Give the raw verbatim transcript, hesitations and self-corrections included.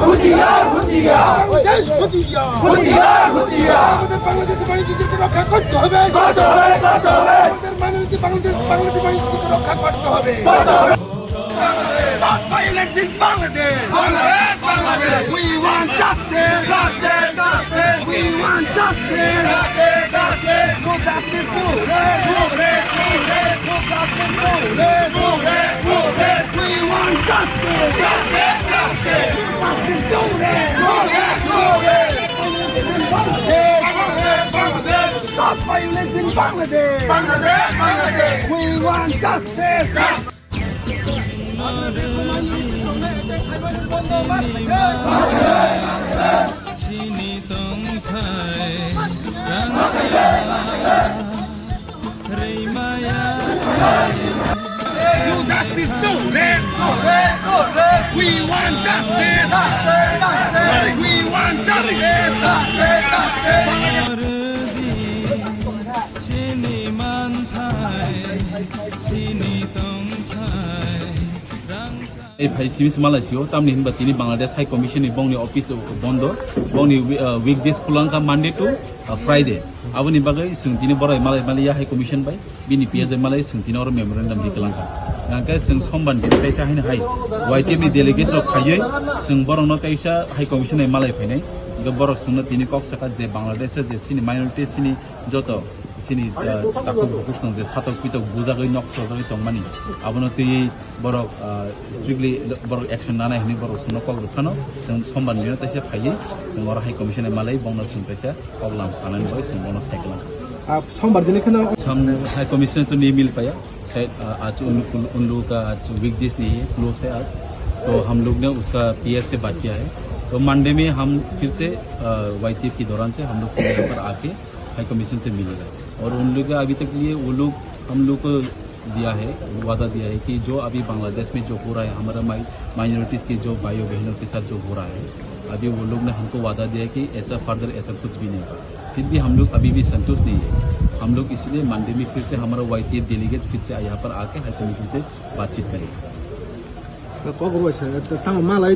হুঁশিয়ার, হুঁশিয়ার। বাংলাদেশ, হুঁশিয়ার। হুঁশিয়ার, হুঁশিয়ার। আমাদের বাংলাদেশের বাণিজ্যকে রক্ষা করতে হবে। করতে হবে, করতে হবে। আমাদের বাণিজ্য, বাংলাদেশ, বাংলাদেশের বাণিজ্যকে রক্ষা করতে হবে। করতে হবে। Stop violence in Bangladesh. Bangladesh, Bangladesh. We want justice. Justice, justice. We want justice. Justice, justice. No justice, no rest. No rest, no rest. No justice, no rest. No rest, no rest. We want justice. Justice, justice. No justice, no rest. No rest, no rest. Bangladesh. Bangladesh, Bangladesh. Stop violence in Bangladesh. Bangladesh, Bangladesh. We want justice. Justice. Chini tongthai rangchak rwimaya. No justice, no rest. We want justice. We want justice. Chini manthai, chini tongthai. Ei phai simi se malai sio, tamni hinba tini Bangladesh High Commission ni bongni office bondo, bongni wi-, uh, weekdays khulangkha Monday to, uh, Friday. Aboni bagwi chwng tini borai malai maliya High Commission bai, bini P S bai malai chwng tini oro memorandum di kwlangkha. Hwnkhe chwng sombar din kaisa haino hai Y T F ni delegates rok phaiwi chwng borokno kaisa High Commission bai malai phainai. Hwnkhe borok chwngno tini kok sakha je Bangladesh o je chini minority chini joto chini, uh, takhuk bukhuk chwng je satok pitok bujagwi nok sojagwi tongmani abono twiwi borok, ah, strictly borok action nanai hwnwi borok chwngno kok rwphano, chwng sombar nino taisa phaiwi chwng oro High Commission ni malai bongno chwng taisa kok lam sanani bagwi chwng bono sai kwlangkha. Ah, sombar dini kheno Sam High Commission to nahi mil paya, sir, ah, aaj un, un, उन लोगों का आज वीकडेज नहीं है, क्लोज है आज, तो हम लोग ने उसका पीएस से बात किया है, तो मंडे में हम फिर से, अ, वाईटीएफ के दौरान से हम लोग फिर यहाँ पर आके हाई कमीशन से मिलेगा। और उन लोग का अभी तक लिए वो लोग हम लोग को दिया है, वादा दिया है कि जो अभी बांग्लादेश में जो हो रहा है, हमारा माइ-, माइनॉरिटीज़ के जो भाइयों बहनों के साथ जो हो रहा है, अभी वो लोग ने हमको वादा दिया है कि ऐसा फर्दर ऐसा कुछ भी नहीं होगा। फिर भी हम लोग अभी भी संतुष्ट नहीं है। हम लोग इसीलिए मंडे में फिर से हमारा वाईटीएफ डेलीगेट्स फिर से यहाँ पर आके हाई कमीशन से बातचीत करेंगे। Kok rwbaisa, tamo malai.